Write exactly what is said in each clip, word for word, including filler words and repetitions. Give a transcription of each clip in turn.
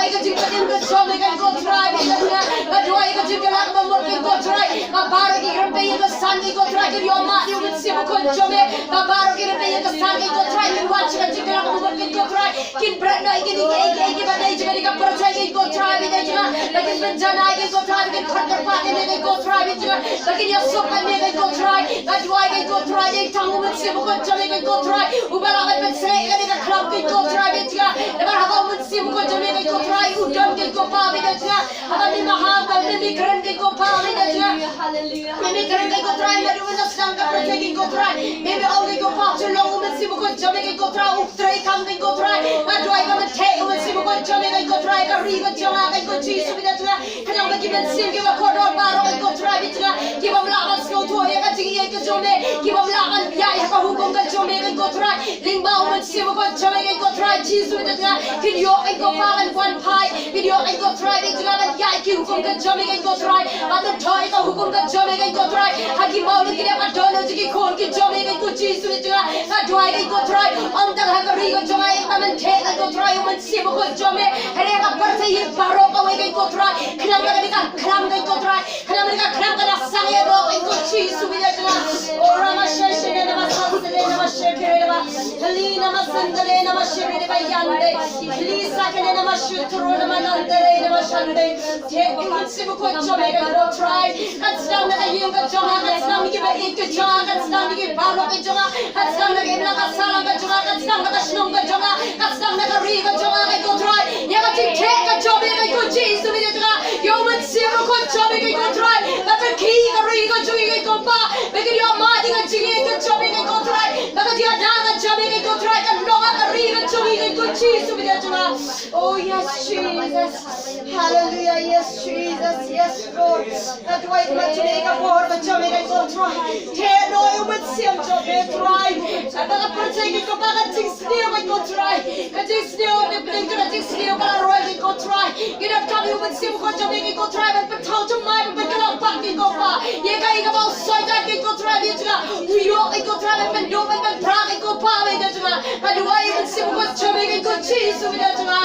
Ka jingpynim ka jong me, ko Trai, bad nga duwai ka jingkylla kaba mut, ko Trai, ba baroh ki rympei ïing ka san, ko Trai, kin ïoh mad ïa u Mynsiem Bakhuid jong me. Ba baroh ki rympei ïing ka san, ko Trai, kin wan sha ka jingkylla kaba mut, ko Trai, kin bret noh ïa kine kiei kiei kiba dei jong kane ka pyrthei, ko Trai, bad nga ba kin pynjanai, ko Trai, ba kin khot kyrpad ïa me, ko Trai, bad nga ba kin ïasuk ïa me, ko Trai. Nga duwai, ko Trai, ïa tang u Mynsiem Bakhuid jong me, ko Trai, uba lah ban pynsngew ïa kane ka khlam, ko Trai, bad nga namar haba u Mynsiem Bakhuid jong me, ko Trai, u don, ko Pa, bad nga haba me maham, haba me kren, ko Pa, bad nga Haleluya. Me kren, ko Trai, naduh mynta sdang ka pyrthei, ko Trai. Me ong, ko Pa, to long u Mynsiem Bakhuid jong me, ko Trai, u treikam, ko Trai. Nga duwai ba men theh u Mynsiem Bakhuid jong me, ko Trai, ka ri ka jong nga, ko Jisu, bad nga khnang ba ki mynsiem kiba kordor baroh, ko Trai, bad nga ki bym lah ban sngewthuh ïa ka jingïeit ka jong me, ki bym lah ban ïaid ha ka hukum ka jong me, ko Trai. Lyngba u Mynsiem Bakhuid jong me, ko Trai, Jisu, bad nga kin ïoh, ko Pa, ban wan phai, kin ïoh, ko Trai, bad nga ban ïaid ki hukum ka jong me, ko Trai. Ban ïaid ki hukum ka jong me, ko Trai, ha ki mawlynnai kiba don ha ki khun ki jong me, ko Jisu, bad nga nga duwai, ko Trai, ym tang ha ka ri ka jong nga, ïa ka men theh, ko Trai, u Mynsiem Bakhuid jong me ha ka pyrthei baroh kawei, ko Trai. Khnang ba kane ka khlam, ko Trai, khnang ba kane ka khlam kan da sangeh noh, ko Jisu, bad nga. O Rama Sheshe ne Nama Sansele Nama Shekere Nama Heli Nama Sandele Nama Shekere Nama Yande Heli Sakele Nama Shuturu Nama Nandele Nama Shande. Theh u Mynsiem Bakhuid jong me, ko Trai. Kan sdang na ka ïing ka jong nga, kan sdang na ki baieit ka jong nga, kan sdang na ki baroh ka jong nga, kan sdang na ka imlang ka sahlang ka jong nga, kan sdang na ka shnong ka jong nga, kan sdang na ka ri ka jong nga, ko Trai. Ïa ka jingtheh ka jong me, ko Jisu, bad nga ïa u Mynsiem Bakhuid jong me, ko Trai, ba kan khih ka ri ka jong ngi, ko Pa, ba kan ïoh mad ïa ka jingïeit ka jong me, ko Trai, ba ka jingïada ka jong me, ko Trai, kan long ha ka ri ka jong ngi, ko Jisu, bad nga. Oh yes, Jesus. Hallelujah. Yes, Jesus. Yes, Lord. Nga duwai khmat jong me, ka bor ka jong me, ko Trai. Theh noh ïa u Mynsiem jong me, Trai. Ba ka pyrthei, ko Pa, ka jingsniew, ko Trai, ka jingsniew, ka pyrthei, ka jingsniew ka la roi, ko Trai. Ngi donkam ïa u Mynsiem Bakhuid jong me, ko Trai, ban pynthut jingmut, ban pynkylla pat, ko Pa, ïa kaei kaba u Soitan, ko Trai, bad nga u ïoh, ko Trai, ban pynduh, ban pynpra, ko Pa, bad nga nga duwai ïa u Mynsiem Bakhuid jong me, ko Jisu, bad nga.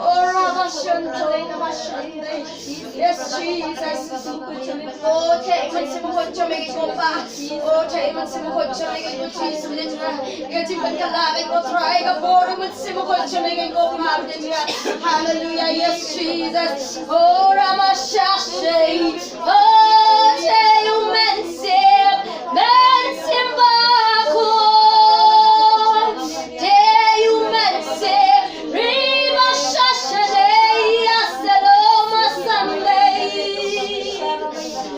O Rama Shantale Nama Shande. Yes, Jesus. Oh, theh u Mynsiem Bakhuid jong me, ko Pa. Oh, theh u Mynsiem Bakhuid jong me, ko Jisu, bad nga ïa ka jingpynkylla, ko Trai, ka bor u Mynsiem Bakhuid jong me, ko Pa, bad nga. Hallelujah, yes, Jesus. Oh, Rama Shashe. Oh, theh u Mynsiem, Mynsiem Bakhuid. Theh u Mynsiem, Rama Shashe, Aselo Masande.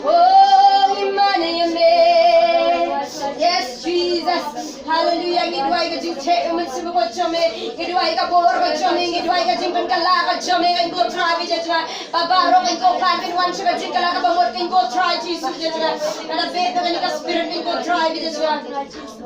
Oh, Emmanuel. Yes, Jesus. Hallelujah. Ngi duwai ka jingtheh u Mynsiem Bakhuid jong me. Ngi duwai ka bor ka jong me. Ngi duwai ka jingpynkylla ka jong me, ko Trai, bad nga. Ba baroh, ko Pa, kin wan sha ka jingkylla kaba mut, ko Trai Jisu, bad nga. Nga da beh ïa kane ka spirit, ko Trai, bad nga.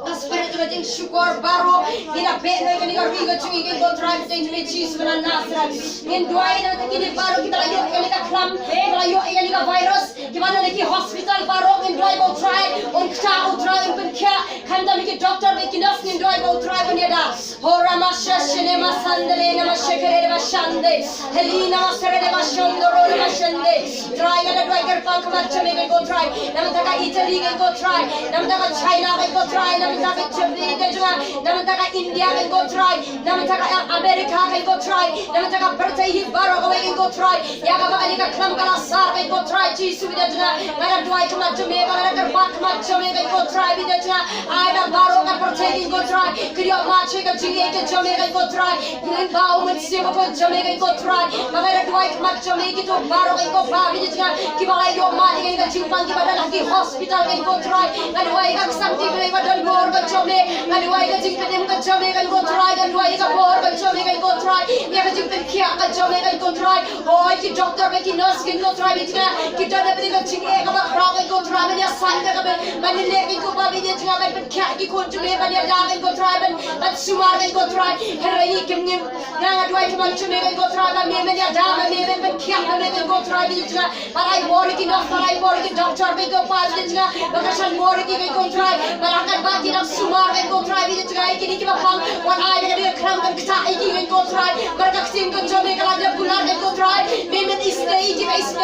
Ka spirit ka jingshukor baroh. Ngi da beh ïa kane ka ri ka jong ngi, ko Trai, bad nga, Jisu na Nasareth. Ngin duwai na kine baroh kiba la ïoh ïa kane ka khlam, kiba la ïoh ïa kane ka virus. Kiba don ha ki hospital baroh, ngin duwai ba u Trai un ktah, u Trai un pynkhiah. Khamtam ki doktor bad ki nurse, ngin duwai ba u Trai un ïada. Ho Rama Shashe ne Masandale Nama Shekere Nama Shande. Heli Nama Sere Nama Shondoro Nama Shande. Trai, nga da duwai kyrpang khmat jong me, ko Trai. Na bynta ka Italy, ko Trai. Na bynta ka China, ko Trai. Na bynta ka Germany, ko Trai. Na bynta ka India, ko Trai. Na bynta ka America, ko Trai. Na bynta ka pyrthei hi baroh kawei, ko Trai. Ïa kaba kane ka khlam ka la sar, ko Trai Jisu, bad nga nga da duwai khmat jong me, ba nga da kyrpad khmat jong me, ko Trai, bad nga. Ai ba baroh ka pyrthei, ko Trai, kin ïoh mad sha ka jingïeit ka jong me, ko Trai. Lyngba u Mynsiem Bakhuid jong me, ko Trai, ba nga da duwai khmat jong me, kito baroh, ko Pa, bad nga, kiba la ïoh mad ïa ka jingpang, kiba don ha ki hospital, ko Trai. Nga duwai ka ksangti ba don bor ka jong me. Nga duwai ka jingpynim ka jong me, ko Trai. Nga duwai ka bor ka jong me, ko Trai. Ïa ka jingpynkhiah ka jong me, ko Trai. Hoi ki doktor bad ki nurse, ko Trai, bad nga, ki don ha pdeng ka jingeh kaba khraw, ko Trai, ban ïasaid, kaba ban ïaleh, ko Pa, bad nga, ban pynkhiah ki khun jong me, ban ïada, ko Trai, ban, ban sumar, ko Trai. Hynrei kim ngim. Nga, nga duwai khmat jong me, ko Trai, ba me men ïada, ba me men pynkhiah, ba me, ko Trai, bad nga. Ba la ai bor ïa ki nurse, ba la ai bor ïa ki doktor, ko Pa, bad nga. Ba ka san bor ïa ki, ko Trai. Ba la kan ba ki nang sumar, ko Trai, bad nga, ïa kine kiba pang. Wan ai ba ka dei ka khlam kan ktah ïa ki, ko Trai. Ba ka ktien ka jong me ka la dep kular, ko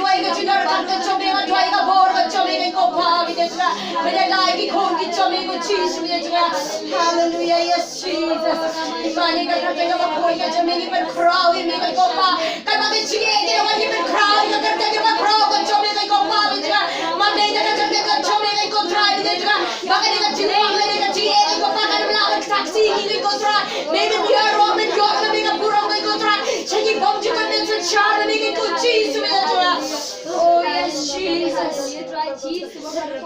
duwai ka jingïarap ka jong me, nga duwai ka bor ka jong me ko Pa, bynta jong nga. Bynta la ki khun ki jong me ko Jisu bynta jong nga. Hallelujah, yes Jesus. Mane ka kyrteng kaba khuid ka jong me ngi pynkhraw ïa me ko Pa. Kaba ka jingeh ki nongwan ngi pynkhraw ïa ka kyrteng kaba khuid ka jong me ko Pa bynta jong nga. Mane ka kyrteng ka jong me ko Trai bynta jong nga. Ba kane ka jingeh, kane ka jingeh ko Pa kan ym lah ban khlak sha ngi ko Trai. Me men ïaroh men ïoh me ka burom ko Trai. Sha ki bym ju kan men synshar me ko Jisu bynta jong nga. Oh yes, Jesus.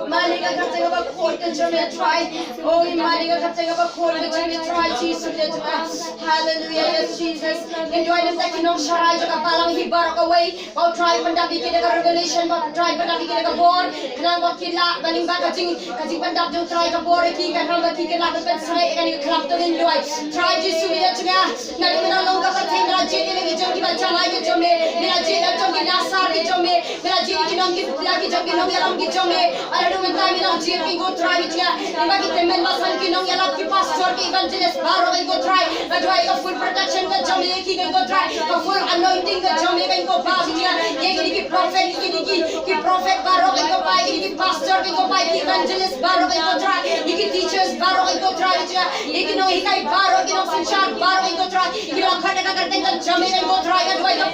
Mane ka kyrteng kaba khuid ka jong me Trai. Oh, mane ka kyrteng kaba khuid ka jong me Trai, Jisu bynta jong nga. Hallelujah, yes, Jesus. Ngin duwai na bynta ki nongsharai jong ka balang hi baroh kawei. Ba u Trai pyndap ïa ki da ka revelation, ba u Trai pyndap ïa ki da ka bor. Khnang ba kin lah ban lyngba ka jing, ka jingpyndap jong u Trai ka bor ïa ki, khnang ba ki kin lah ban pynsangeh ïa kane ka khlam, to ngin duwai. Trai Jisu bynta jong nga. Naduh mynno long ka pyrthei me la jied ïa la ki jong kiba janai ki jong me, me la jied ïa la ki jong ki nasar ki jong me, me la jied ïa ki nong ki, la ki jong ki nongïalam ki jong me. Bad naduh mynta me la jied ïa ngi ko Trai bynta jong nga. Lyngba ki tymmen basan ki nongïalap ki pastor ki evangelist baroh ko Trai. Nga duwai ka full protection ka jong me ïa ki ko Trai. Ka full anointing ka jong me ko Pa bynta jong nga. Ïa kine ki prophet, ïa kine ki, ki prophet baroh ko Pa, ïa kine ki pastor ko Pa, ïa ki evangelist baroh ko Trai. Ïa ki teachers baroh ko Trai bynta jong nga. Ïa ki nonghikai baroh, ki nongsynshar baroh ko Trai. Kiba la khot da ka kyrteng ka jong me ko Trai, nga duwai ka,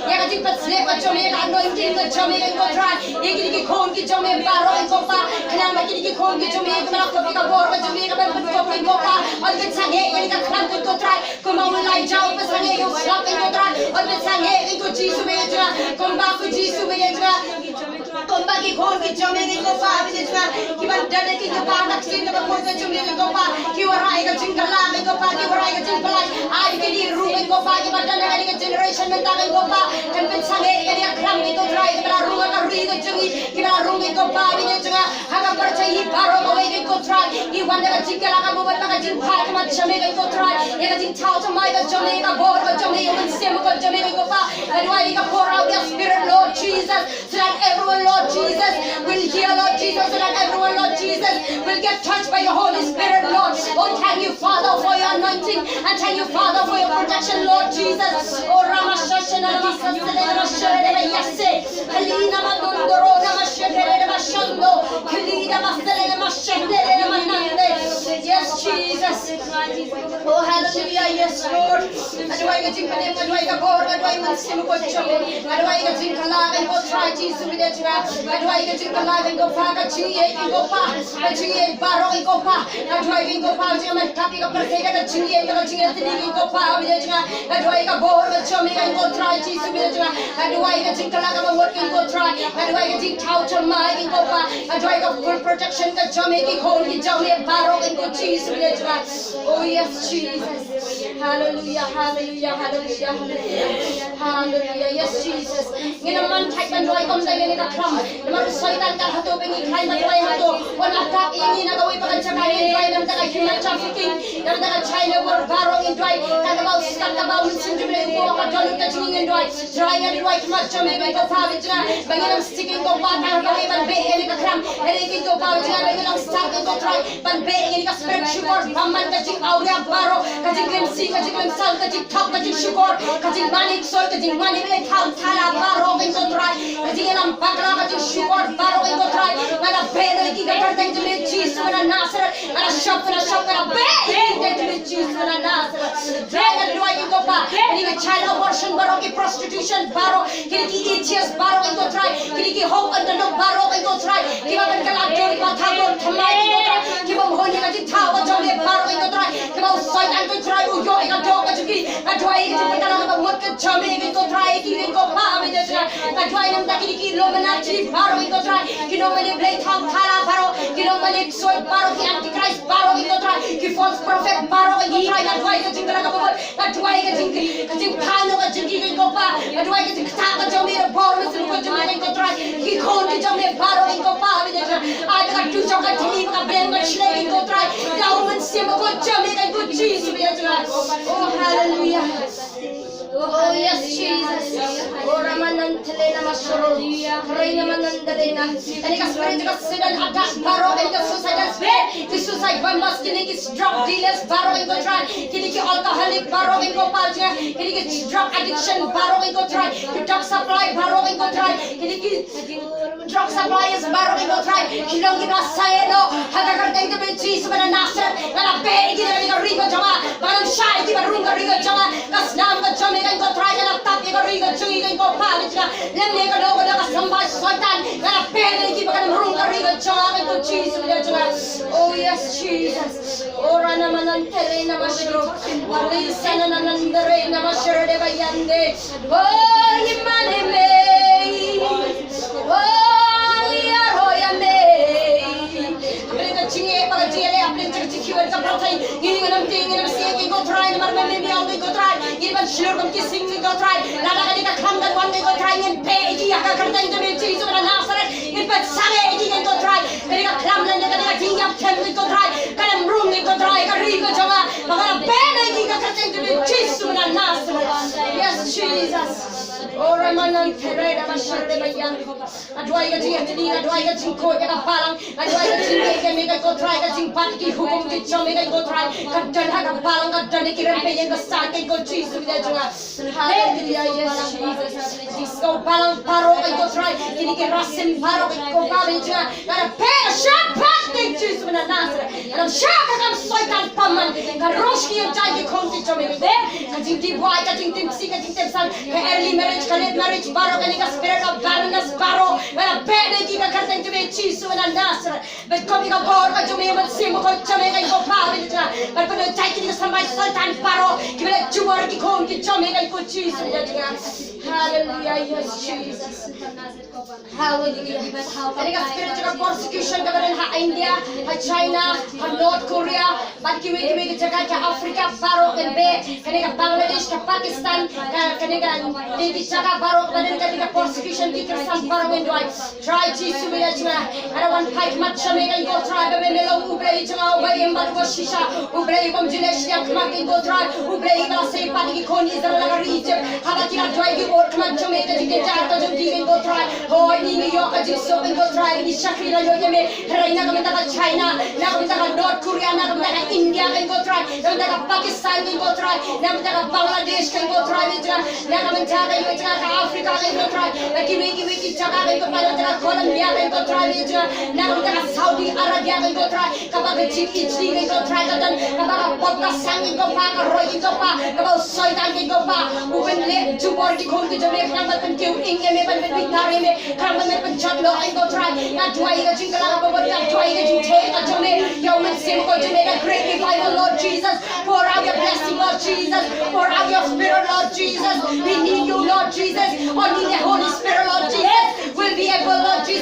ïa ka jingpynshlur ka jong me, ka anointing ka jong me ko Trai. Ïa kine ki khun ki jong me baroh ko Pa. Khnang ba kine ki khun ki jong me kiba la khot ïa ka bor ka jong me, kaba pynkup ko Pa. Yn pynsangeh ïa ka khlam ko Trai. Kumba u Elijah u pynsangeh ïa u slap ko Trai. Yn pynsangeh ïa ko Jisu bynta jong nga. Kumba ko Jisu bynta jong nga. Kumba ki khun ki jong me ko Pa bynta jong nga. Kiban don ha ki jingpang ka ktien kaba khuid ka jong me ko Pa. Ki wanrah ïa ka jingkylla ko Pa, ki wanrah ïa ka jingpyllait. Ai ki dei ruh ko Pa, kiba don ha kane ka generation mynta ko Pa. Kan pynsangeh ïa kane ka khlam ko Trai, kiba la rung ha ka ri ka jong ngi, kiba la rung ko Pa bynta jong nga. Ha ka pyrthei hi baroh kawei ko Trai. Ngi wan da ka jingkylla ka bamut bad ka jingphai ka mat jong me ko Trai. Ïa ka jingthaw thymmai ka jong me, ka bor ka jong me, ïa u Mynsiem ka jong me ko Pa. Nga duwai ka pour out your Spirit, Lord Jesus. So that everyone, Lord Jesus, will hear, Lord Jesus, so that everyone, Lord Jesus, will get touched by your Holy Spirit, Lord. Oh, thank you, Father, for your anointing, and thank you, Father, for your protection, Lord Jesus. Oh, Ramashashana, Ramasasana, Ramashana, Ramayase, Kalina Manundoro, Ramashakere, Ramashando, Kalina Masere, Ramashakere, Ramanande. Yes, Jesus. Oh, hallelujah. Yes, Lord. Nga duwai ka jingpynim, nga duwai ka bor, nga duwai Mynsiem ko jong me. Nga duwai ka jingkylla ko Trai Jisu bynta jong nga. Nga duwai ka jingkylla ko Pa, ka jingïeit ko Pa. Ka jingïeit baroh ko Pa. Nga duwai ko Pa, jingmyntoi ka pyrthei ka jingïeit, ka jingïeit ko Pa bynta jong nga. Nga duwai ka bor ka jong me ko Trai Jisu bynta jong nga. Nga duwai ka jingkylla ka bamut ko Trai. Nga duwai ka jingthaw thymmai ko Pa. Nga duwai ka full protection ka jong me, ki khun ki jong me baroh ko Jisu bynta jong nga. Oh yes, Jesus. Hallelujah, hallelujah, hallelujah, hallelujah. Hallelujah, yes, Jesus. Ngin ym man thait ban duwai kumta ïa kane ka khlam. Namar u Soitan ka hato ba ngi khlaiñ ban duwai hato. Wan attack ïa ngi na kawei pat ka jaka, ngin duwai na ka bynta ka human trafficking, na ka bynta ka child labour baroh ngin duwai. Ka kaba u Soitan kaba u mynsiem jong u ka don ka jingim ngin duwai. Trai ngi duwai khmat jong me ko Pa ba jngai. Ba ngin ym stik ko Pa tang ha kawei ban beh ïa kane ka khlam. Hynrei ko Pa ba jngai ba ngin ym stik ko Trai. Ban beh ïa kane ka spirit shukor, bamman ka jingawria baroh, ka jingklemsi, ka jingklemsaw, ka jingthok, ka jingshukor, ka jingmane ksoh, ka jingmane blei thaw thala baroh ko Trai. Ka jingïalam bakla, ka jingshukor baroh ko Trai. Nga la beh ïa ki ha ka kyrteng jong me Jisu na Nasareth. Nga la shop, nga la shop, nga la beh ïa ki ha ka kyrteng jong me Jisu na Nasareth. Trai nga duwai ko Pa, kine ki child abortion baroh, ki prostitution baroh, kine ki atheists baroh ko Trai, kine ki hok an dano baroh ko Trai, kiba ban kylla dur ba thaw dur thymmai ko Trai, kiba hon ïa ka jingthaw ka jong me baroh ko Trai, kiba u Soitan ko Trai u ïoh ïa ka doh ka jong ki. Nga duwai ïa ka jingpynkylla kaba mut ka jong me ko Trai, ki ko Pa me Trai. Nga duwai na ka bynta kine ki Illuminati baroh ko Trai, ki nongmane blei thaw thala baroh, ki nongmane ksoh baroh, ki antichrist baroh ko Trai, ki false prophet baroh ko Trai. Nga duwai ïa ka jingkylla kaba mut Nga duwai ka jing, ka jingpynlong ka jong ki ko Pa. Nga duwai ka jingkta ka jong me, bor me sngewthuh jong me ko Trai. Ki khun ki jong me baroh ko Pa, me Trai. Ai ka tu jong ka jong me ka breng ka shlei ko Trai. Ïa u Mynsiem ko jong me ko Jisu me Trai. Oh hallelujah. Oh yes Jesus. Oh Ramanan Telena Mashoro. Reina Manan Delena. Kane ka spirit ka Satan attack baroh, kane ka suicidal spirit, ki suicide bombers, kine ki drug dealers baroh ko Trai, kine ki alcoholic baroh ko Pa jong nga, kine ki drug addiction baroh ko Trai, ki drug supply baroh ko Trai, kine ki drug suppliers baroh ko Trai, ki long kiba sah noh ha ka kyrteng jong me Jisu na Nasareth. Nga la beh ïa ki na ka ri ka jong nga, ba ngam shah ïa ki ban rung ka ri ka jong nga. Ka snam ka jong me ko Trai, nga la tap ïa ka ri ka jong ngi ko Pa me Trai. Lymne ka doh ka doh ka symbai Soitan, nga la beh ïa ki ba kan rung ka ri ka jong nga ko Jisu me Trai. Oh yes Jesus. Ora na manan tere na mashro. Ori sana na nan dere na mashro de bayande. Oh imane me. Oh ïa ro ïa me. Hapdeng ka jingeh bad ka jingeh, hapdeng ka jingeh ka pyrthei. Ngi ngin ym tieng, ngin ym siej ko Trai, namar me me ïa ngi ko Trai. Ngin ban shlur kum ki sing ko Trai. Lada kane ka khlam kan wan ko Trai, ngin beh ïa ki ha ka kyrteng jong me Jisu na Nasareth. Ngin pynshai ïa ki ko Trai. Kane ka khlam lane kane ka jingïap them ko Trai, kan ym rung ko Trai ka ri ka jong nga. Ba nga la beh ïa ki ha ka kyrteng jong me Jisu na Nasareth. Yes Jesus. Ora manan tere da mashar de bayan. Nga duwai ka jingïatylli, nga duwai ka jingkhuid ïa ka balang, nga duwai ka jingïeit ïa me ko Trai, ka jingbat ki hukum ki jong me ko Trai, ka don ha ka balang, ka don ha ki rympei ïing ka san ko Jisu me jong nga. Hallelujah, yes Jesus. Ka balang baroh ko Trai, kine ki rasin baroh ko Pa me jong nga. Nga la beh shabat ko Jisu na Nasareth. Ka dang shah ka kam Soitan paman. Ka rong shi ïa jai ki khun ki jong me. Ka jingdih buaid, ka jingdih psi, ka jingdih psan. Ka early marriage, ka late marriage baroh, kane ka spirit of barrenness baroh. Nga la beh ïa ki ha ka kyrteng jong me Jisu na Nasareth. Bad kum ïa ka bor ka jong me, Mynsiem ko jong me ko Pa me jong nga. Bad pynjai kine ki symbai Soitan baroh. Kiba la jubor ki khun ki jong me ko Jisu na jong nga. Hallelujah, yes Jesus. Hallelujah. Kane ka spirit jong ka persecution kaba don ha India, ha China, ha North Korea, bad kiwei kiwei ki jaka ha Africa baroh kan beh, kane ka Bangladesh, ka Pakistan, ka, kane ka, kine ki jaka baroh kaba don kane ka persecution ki Khristan baroh ngin duwai. Trai Jisu me ïa jong nga, nga la wan phai khmat jong me ko Trai ba me me long U Blei jong nga uba im bad uba shisha, U Blei bym ju leh shiliang khmat ko Trai, U Blei ba la sei pat ïa ki khun Israel na ka ri Egypt. Haba ki la duwai ki ud khmat jong me ka jingkynjah ka jong ki ko Trai. Hooid ngi ngi ïoh ka jingsuk ko Trai, ngi shakri la ïoh ïa me. Hynrei na ka bynta ka China, na ka bynta ka North Korea, na ka bynta ka India ko Trai, na ka bynta ka Pakistan ko Trai, na ka bynta ka Bangladesh ko Trai me jong nga, na ka bynta ka ïoh jong nga ka Africa ko Trai, na kiwei kiwei ki jaka ko Pa, na ka bynta ka Colombia ko Trai me jong nga, na ka bynta ka Saudi Arabia ko Trai. Kaba ka jingijli ko Trai ka don, kaba ka pop ka sang ko Pa, ka roi ko Pa, kaba u Soitan ko Pa u pynleh jubor ki khun ki jong me, khnang ban pynkiew ïing ïa me, ban pynbitar ïa me, khnang ban pynjot noh ko Trai. Nga duwai ka jingkylla kaba mut, nga duwai ka jingtheh ka jong me ïa u Mynsiem ko jong me, ka great revival Lord Jesus. Pour out your blessing Lord Jesus. Pour out your spirit Lord Jesus. We need you Lord Jesus. Only the Holy Spirit Lord Jesus will be able Lord Jesus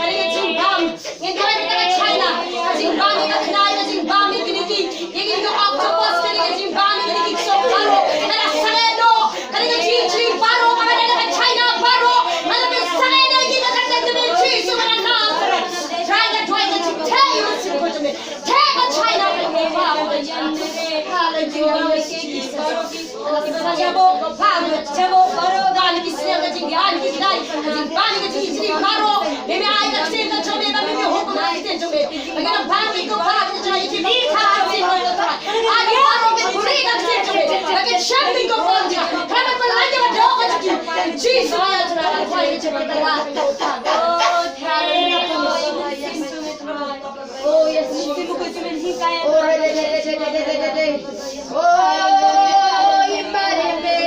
Kane ka jingbam, ngin kren ïa ka China, ka jingbam ïa ka khnai, ka jingbam ïa kine ki, ïa kine ki octopus, kane ka jingbam ïa kine ki ksop baroh, ka la sangeh noh, kane ka jingjli baroh, ka la dei ka China baroh, ka la pynsangeh noh ïa ki, ka kyrteng jong me Jisu ba na Nasareth. Trai, nga duwai ka jingteh ïa u mynsiem jong me. Teh ka China, haleluya, Jisu. Jabo pam, jabo paro, ban ki snem ka jingbian ki dai, ka jingbam ka jingjli baroh. Me me ai ka ksem ka jong me, ba me me hukum ka ksem jong me. Ba ngi nang ban ki ko ba ki jong me, ki ka ksem ka jong me. Ai ki baroh ki puri ka ksem jong me. Ba ki shem ki ko ba ki jong me. Ka ba pynlait ka doh ka jong ki. Jisu ya jong me, ka jong me. Oh, haleluya. Oh, yes, Jesus. Oh, re, re, re. Oh, imare me.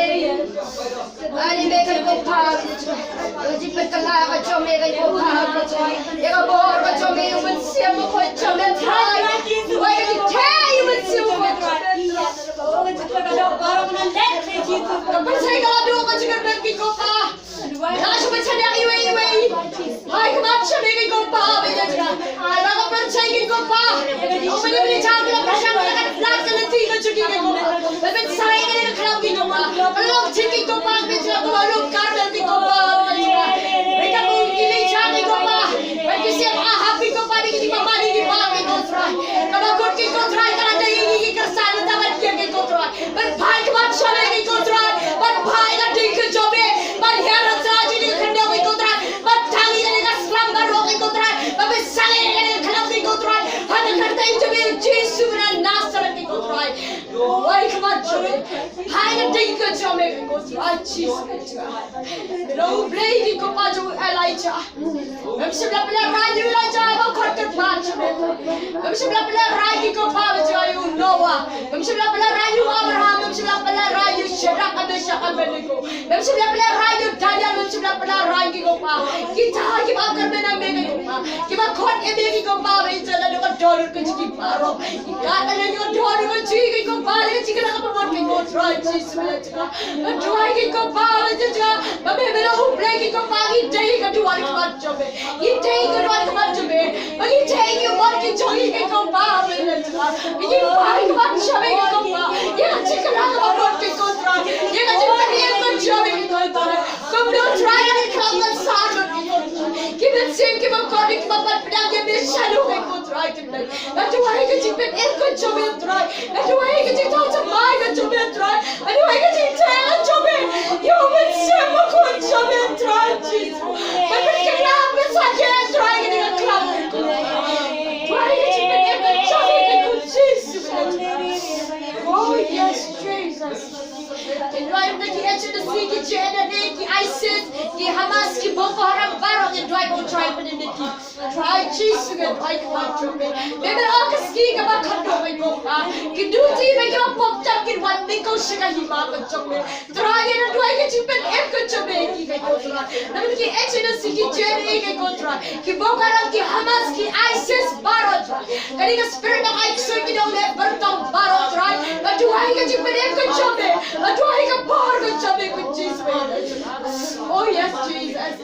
Ari me ka ko pa. Ji pe ka la ka jong me ka ko pa. Ye ka bor ka jong me, u mynsiem ka jong me. Wai ka jingteh ïa u mynsiem ka jong me. Ka pynshai ka la duh ka jingkyrmen ki ko pa. Nga shu pynshai ïa iwei iwei. Hai ka mat sha me ki ko pa ba ïa jnga. Ai ba ka pynshai ki ko pa. Ïa ka jingshai ki la pynshai ïa ka lad ka lynti ka jong ki ko pa. Ba pynshai ïa ka khlem ki ko pa. Ba long thik ki ko pa ba ïa jnga, ba long kar ki ko pa ba ïa jnga. Ba ka long ki lynti ki ko pa. Ba ki siem Ahab ki ko pa, ki ba mane ki ba ki ko Trai. Ka ba kut ki ko Trai, ka la dei ki kyrshan ta ba ki ko Trai. Ban phai ka mat sha me ki ko Trai. Ban phai ka ding ka jong me. Ban hiar ka Trai jong ka khyndew ki ko Trai. Ban tang ïa ka slam baroh ki ko Trai. Ban pynshai ïa ka khlam ki ko Trai. Ha ka kyrteng jong me Jisu na Nasareth ki ko Trai. Wai ka mat sha me. Phai ka ding ka jong me ki ko Trai Jisu. Lo Blei ki ko pa jong Elijah. Mem shym la pynlehrain ïa u Elijah ba khot kyrpad sha me. Mem shym la pynlehrain ki ko pa ba jnga ïa u Noah. Mem shym la pynlehrain ïa u Abraham, mem shym la pynlehrain ïa u Shadrach, Meshach, Abednego. Mem shym la pynlehrain ïa u Daniel, mem shym la pynlehrain ki ko pa. Kita ki ba kyrmen ïa me ki ko pa. Ki ba khot ïa me ki ko pa ba ïa jnga la dei ka dohnud ka jong ki baroh. Kita la dei ka dohnud ka jong ki ko pa, la ka jingkyrkhu ka ba mut ki ko Trai Jisu. Nga duwai ki ko pa ba ïa jnga, ba me me long U Blei ki ko pa, ngi dei ka duwai ka mat jong me. Ngi dei ka duwai ka mat jong me. Ba ngi dei ki mon ki jong ngi ki ko pa ba ïa jnga. Ngi bai ka mat jong me ki ko pa. Ïa ka jingkyrkhu ka ba mut ki ko Trai. Ïa ka jingpynim ka jong me ki ko Trai. Kumno Trai ïa ka khlem ka sa jong ki ko Trai. Ki mynsiem ki ba kordit ki ba pat pdeng ïa me shaduh ki ko Trai. Nga duwai ka jingpynim ka jong me Trai. Nga duwai ka jingthaw jingmai ka jong me Trai. Nga duwai ka jingteh ka jong me. Ïa u mynsiem bakhuid jong me Trai Jisu. Ban pynkylla pynsakhia Trai ka dei ka klam. Duwai ka jingpynim ka jong me ka jong Jisu. Oh yes, Jesus. Ngi duwai ïa ki H N S, ki J N M, ki ISIS, ki Hamas, ki Boko Haram baroh, ngi duwai ba u Trai pynïaid ïa ki. Trai Jisu, ngi duwai ka mat jong me. Me me ong ka sngi kaba khatduh, me ko pa, ki duty ba ki ba pop tam kin wan mih ko sha ka hima ka jong me. Trai ngi duwai ka jingpynim ka jong me ki, ka ko Trai. Namar ki H N S, ki J N A, ka ko Trai. Ki Boko Haram, ki Hamas, ki ISIS baroh Trai. Kane ka spirit ba ai ksuid ki dong leh byrtong baroh Trai. Nga duwai ka jingpynim ka jong me. Nga duwai ka bor ka jong me ko Jisu. Oh yes, Jesus.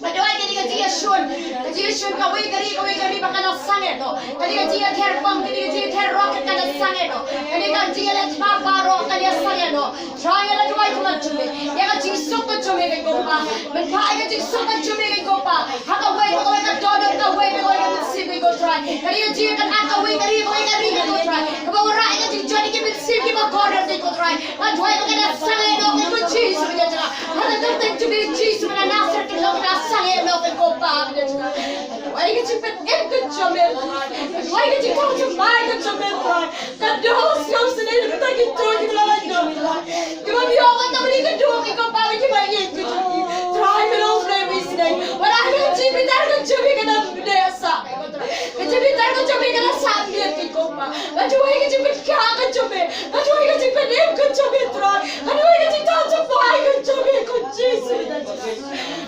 Nga duwai kane ka jingïashun, ka jingïashun kawei ka ri, kawei ka ri ba kan sangeh noh. Kane ka jingïather bomb, kane ka jingïather rocket kan sangeh noh. Kane ka jingïaleh thma baroh kan sangeh noh. Trai nga la duwai ka mat jong me. Ïa ka jingsuk ka jong me ko pa. Mynta ïa ka jingsuk ka jong me ko pa. Ha kawei pa kawei ka dohnud, kawei pa kawei ka mynsiem ko Trai. Kane ka jingïakynad kawei ka ri, kawei ka ri ko Trai. Kaba wanrah ïa ka jingjoin ïa ki mynsiem kiba kordor ko Trai. Nga duwai ba kan sangeh noh ko Jisu ïa jnga. Ha ka kyrteng jong me Jisu na Nasareth ka long ka sangeh noh ko pa ïa jnga. Ka jingpynim ka jong me Trai. Ka duwai ka jingthaw jingmai ka jong me Trai. Ka doh sngewsynei na bynta kito kiba la lait noh Trai. Kiba ïoh ka tang ka doh ka Kpa ka jingpynim ka jong me Trai. Me long U Blei uba isynei. Wat la ka jingbitar ka jong me ka dang bneh sah. Ka jingbitar ka jong me ka dang sah miet ka Kpa. Nga duwai ka jingpynim ka jong me. Nga duwai ka jingpynim ka jong me Trai. Nga duwai ka jingthaw jingmai ka jong me ko Jisu.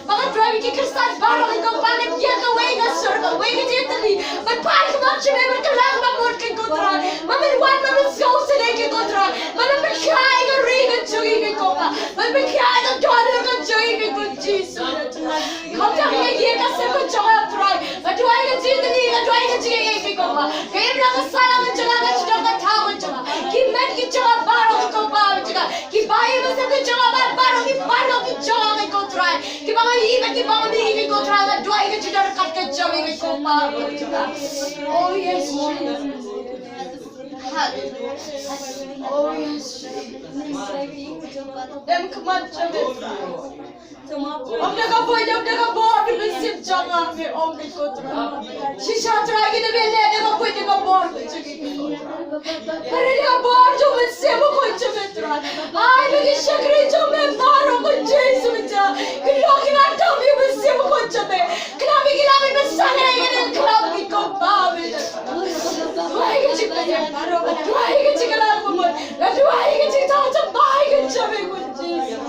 Ba ka Trai ba ki Khristan baroh ko Kpa ngan ïa kawei ka sur kawei ka jingtylli ban phai ka bam jong me ban kylla ka bamut ko Trai. Ba men wan ban sngewsynei ko Trai. Ba men pynkhia ïa ka ri ka jong ngi ko Kpa. Ba men pynkhia ïa ka dohnud ka jong ngi ko Jisu. Khamtam ïa ka sem ka jong nga Trai. Nga duwai ka jingtylli, nga duwai ka jingïeit ko Kpa. Ka imlang ka sahlang ka jong nga, ka jingdon ka thaw ka jong nga. Ki met ki jong nga baroh ko Kpa ka jong nga. Kiba ïeit ba sem ka jong nga baroh, ki paralok ki jong nga ko Trai. Kiba nga ïeit bad kiba nga mih ko Trai, nga duwai ka jingdon ryngkat ka jong me ko Kpa. Oh yes, Jesus. Hallelujah. Oh yes, Jesus. Dem khmat jong me Trai. Ym da ka buit, ym da ka bor, da ka mynsiem jong nga me ong ko Trai. Shisha Trai ki da me leh da ka buit da ka bor. Pynrem ïa ka bor jong u Mynsiem Bakhuid jong me Trai. Ai ba ki shakri jong me baroh ko Jisu Khrist. Ki long ki la dom ïa u Mynsiem Bakhuid jong me. Khnang ba ki lah ban pynsangeh ïa ka klam ki Kpa me. Duwai ka jingpynim. Duwai ka jingkhlaiñ bamut. Duwai ka jingthaw jingmai ka jong me ko Jisu.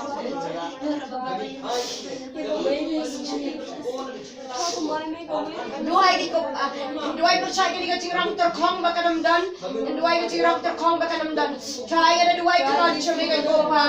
Duwai ki Kpa, duwai pyrshah kane ka jingrang tyrkhong ba kan ym don. Duwai ka jingrang tyrkhong ba kan ym don. Trai nga da duwai ka jong me ko Kpa.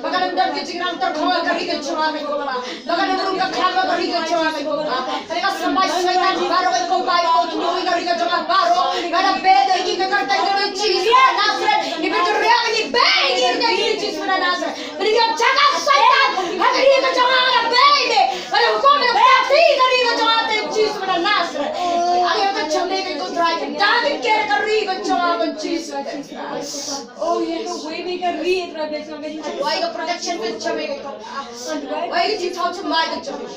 Ba kan ym don ka jingrang tyrkhong ha ka ri ka jong nga ko Kpa. Ba kan ym rung ka khlam ha ka ri ka jong nga ko Kpa. Kane ka sambai Soitan baroh ko Kpa, ko tnu ka ri ka jong nga baroh. Nga da beh da ki ka kyrteng ka jong Jisu Nazareth. Ngi beh da ri ka jong Jisu Nazareth. Beri ka jaka Satan ha ka ri ka jong nga, nga beh ïa me. Ka hukum ka pati ka ri ka jong nga, te Jisu na Nazareth. Ai ka jong me ka Trai, ka dang ka ker ka ri ka jong nga, ka Jisu. Oh yes. Wei ka ri ka jong me. Wei ka protection ka jong me ka. Wei ka jingthaw jingmai ka jong me.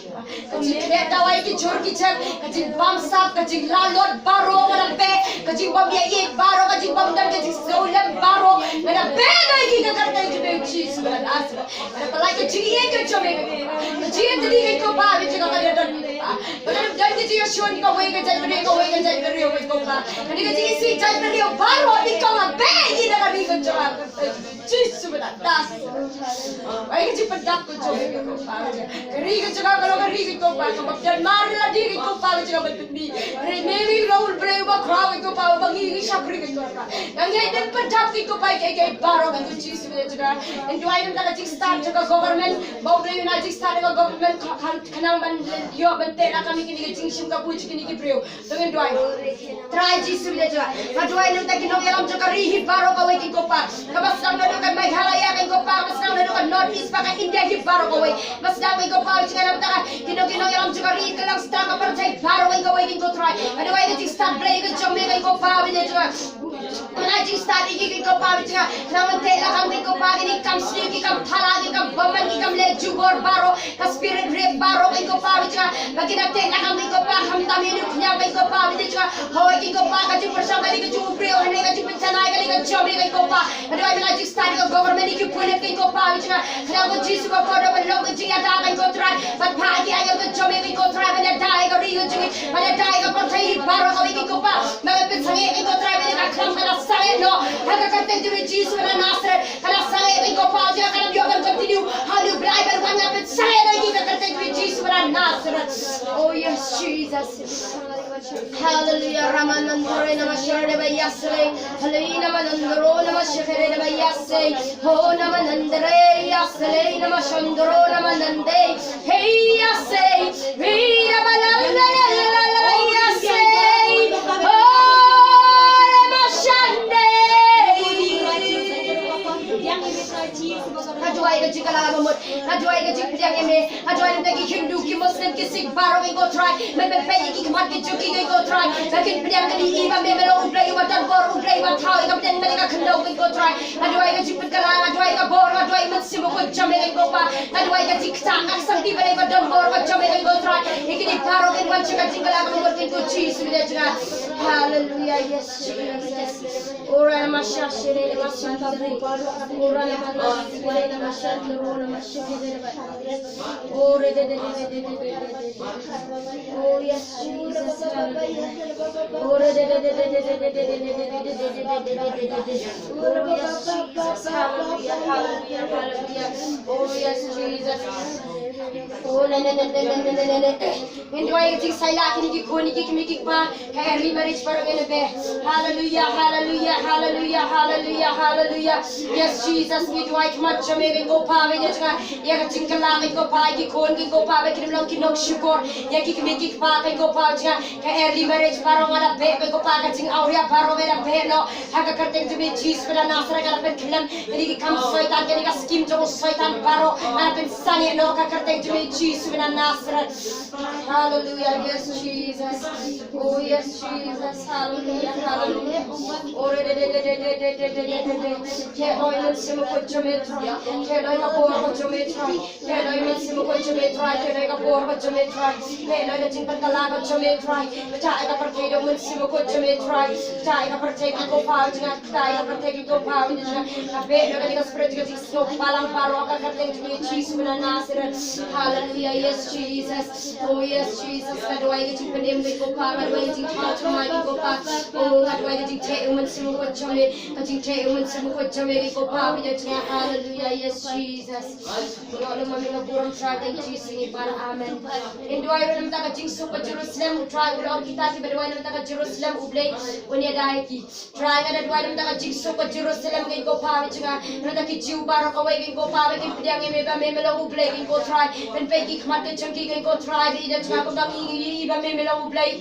Ka jingkhleh dawai ki jhur ki jhep, ka jingbamsap, ka jinglahlot baroh nga da beh, ka jingbym ïaid baroh, ka jingbym don ka jingsngewlem baroh nga da beh da ki ka kyrteng jong me Jisu Nazareth. Nga da pynlait ka jingïeit ka jong me. Ka jingïeit ka dei ka Kpa, ka jingïeit ka dei ka Kpa. Ba ka dei ka jingïeit shon kawei ka jaitbynriew, kawei ka jaitbynriew ka Kpa. Ka dei ka jingïeit jaitbynriew baroh dei ka nga beh ïa ka ri ka jong nga. Jisu ba das. Ai ka jingpyndap ka jong ka Kpa. Ka ri ka jong ka long ka ri ka Kpa. Kaba pynmar la dei ka Kpa ka jong ka ba pynmih. Ri me ri long u briew ba khraw ka Kpa ba ngi ngi shakri ka Kpa. Ka ngi dei pyndap ka Kpa ka ka baroh ka Jisu ba jong ka. Ngi duwai na ka bynta ka jingstad jong ka government. Ba u briew na jingstad ka government ka khnang ban ïoh ban teh lakam ïa kine ki jingshim kabu jong kine ki briew. To ngin duwai. Trai Jisu ba jong ka. Nga duwai na ka bynta ki nongïalam jong ka ri hi baroh kawei ki Kpa. Kaba sdang naduh ka Meghalaya ki Kpa, kaba sdang naduh ka North East bad ka India hi baroh kawei. Kaba sdang ki Kpa jong ka na ka bynta ki nong ki nongïalam jong ka ri, ka lang sdang ka pyrthei baroh kawei ki Trai. Nga duwai ka jingstad Blei ka jong me ki Kpa ba jong ka. Nga duwai jingstad ïa ki Kpa ba jong ka. Khnang ban teh lakam ki Kpa kine ki kam sniew, ki kam thala, ki kam bymman, ki kam leh jubor baroh. Ka spirit rape baroh ki Kpa ba jong ka. Ba kin da teh lakam ki Kpa khamtam ïa u khñiang ki Kpa ba jong ka. Hooid ki Kpa ka jingpyrshang ka dei ka jong u briew, hynrei ka jingpynshang ka dei ka jong me ki Kpa. Nga duwai ba la jingstad ïa ka government, ïa ki pulit ki Kpa ba jong ka. Khnang ko Jisu ko Kpa da ban long ka jingïada ki Trai. Ban phah ïa ki angel ki jong me ki Trai ban ïada ïa ka ri ka jong ngi. Ban ïada ïa ka pyrthei baroh kawei ki Kpa. Ba ka pynsangeh ki Trai ba ka khlam ka la sangeh noh. Ha ka kyrteng jong me Jisu na Nasareth. Ka la sangeh ki Kpa jong ka, ka la ïoh ban continue. Ha u Blei ban wan, nga pynsangeh ïa ki ha ka kyrteng jong me Jisu na Nasareth. Oh yes, Jesus. Hallelujah. Ramanandore namasharade bayaslei. Hallelujah. Namanandoro namasharade bayasei. Ho namanandre yaslei namashandoro namanande. Hey yasei. Rira balala yasei. Ho namashande. Ka duwai ka jingkhlaiñ bamut. Ka duwai ka jingpdiang ïa me. Ka duwai na ki Hindu, ki Muslim, ki Sikh baroh ki Trai. Men men peit ïa ki Mat ki jong ki, ko Trai, ba kin pdiang ïa kane ba me, me long U Blei uba don bor, U Blei uba thaw ïa ka bneng bad ïa ka khyndew, ko Trai. Nga duwai ka jingpynkylla, nga duwai ka bor, nga duwai Mynsiem Bakhuid jong me, ko Pa. Nga duwai ka jingkyrkhu, ka jingkyrkhu ba don bor ka jong me, ko Trai. Ïa kine baroh kin wan sha ka jingkylla ka bor, ko Jisu, ïa jong nga. Haleluya, yes Jesus. Ora na masha shere na masha tabu. Ora na masha shere na masha tabu na masha shere. Ore de de de de de de de de. Oh yes, Jesus, hallelujah. Ore de de de de de de de de de de de de de de de de de de. Oh yes, Jesus, hallelujah, hallelujah, hallelujah. Oh yes, Jesus. Oh na na na na na na na. Ngin duwai ka jingsaila kine ki khun, ki kmie ki kpa, ka early marriage baroh ngin ïa beh. Hallelujah, hallelujah, hallelujah, hallelujah, hallelujah. Yes, Jesus, ngi duwai khmat jong me, ko Pa, ba ïa jong nga, ïa ka jingkylla, ko Pa, ki khun, ko Pa, ba kin long ki nongshukor ïa ki kmie ki kpa, ko Pa, jong nga. Ka early marriage baroh nga la beh, ko Pa, ka jingawria baroh nga la beh noh. Ha ka kyrteng jong me Jisu na Nasareth nga la pynkhlem kine ki kam Soitan, kine ki scheme jong Soitan baroh nga la pynsangeh noh ha ka kyrteng jong me Jisu na Nasareth. Hallelujah, yes Jesus. Oh yes Jesus, hallelujah, hallelujah. Oh re de de de de de de de de de de. Ke oi Mynsiem Bakhuid jong me Trai. Ke oi ka bor ka jong me Trai. Ke oi Mynsiem Bakhuid jong me Trai. Ke oi ka bor ka jong me Trai. Ke oi ka jingpynkylla ka jong me Trai. Pynta ïa ka pyrthei da u Mynsiem Bakhuid jong me Trai. Pynta ïa ka pyrthei, ko Pa, jong nga. Pynta ïa ka pyrthei, ko Pa, jong nga. Ka beh noh kane ka spirit ka jingsngewbha lang baroh ha ka kyrteng jong me Jisu na Nasareth. Hallelujah, yes Jesus. Oh yes Jesus, nga duwai ka jingpynim, ko Pa, nga duwai ka jingthaw jong me, ko Pa. Oh nga duwai ka jingtheh u Mynsiem Bakhuid jong me, ka jingtheh u Mynsiem Bakhuid jong me, ko Pa, ba ïa jong nga. Hallelujah, yes Jesus. Ïoh lem ma me ka burom Trai, thank you Jisu, ngi pan. Amen. Ngin duwai ruh namar ka jingsuk ka Jerusalem, u Trai u la ong kita kiba duwai namar ka Jerusalem U Blei un ïada ïa ki. Trai nga da duwai namar ka jingsuk ka Jerusalem, ko Pa, ba ïa jong nga. Namar ki Jiw baroh kawei, ko Pa, ba kin pdiang ïa me ba me me long U Blei, ko Trai. Pynpei ki khmat ka jong ki, ko Trai, ba ïa jong nga, kumba ngi ïohi ba me me long U Blei.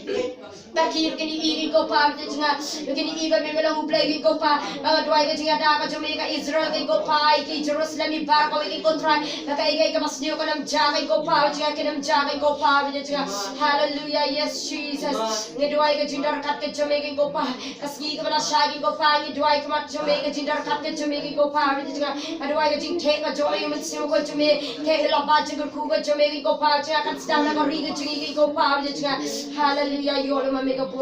Ba ki ïohi, kin ïohi, ko Pa, ba ïa jong nga, kin ïohi ba me me long U Blei, ko Pa. Ba nga duwai ka jingïada ka jong me ïa ka Israel, ko Pa, ïa ki Jerusalem baroh kawei, ko Trai. Ba kaei kaei kaba sniew kan ym jia, ko Pa, ba ïa jong nga, kan ym jia, ko Pa, ba ïa jong nga. Hallelujah, yes Jesus. Nga duwai ka jingdar kat ka jong me, ko Pa. Ka sngi kaba la shai, ko Pa, ngi duwai khmat jong me, ka jingdar kat ka jong me, ko Pa, ba ïa jong nga. Nga duwai ka jingtheh ka jong me, Mynsiem Bakhuid jong me, ka lypa jingkyrkhu ka jong me, ko Pa, ba ïa jong nga, kan sdang na ka ri ka jong ngi, ko Pa, ba ïa jong nga. Hallelujah, ïoh lem ma me ka burom.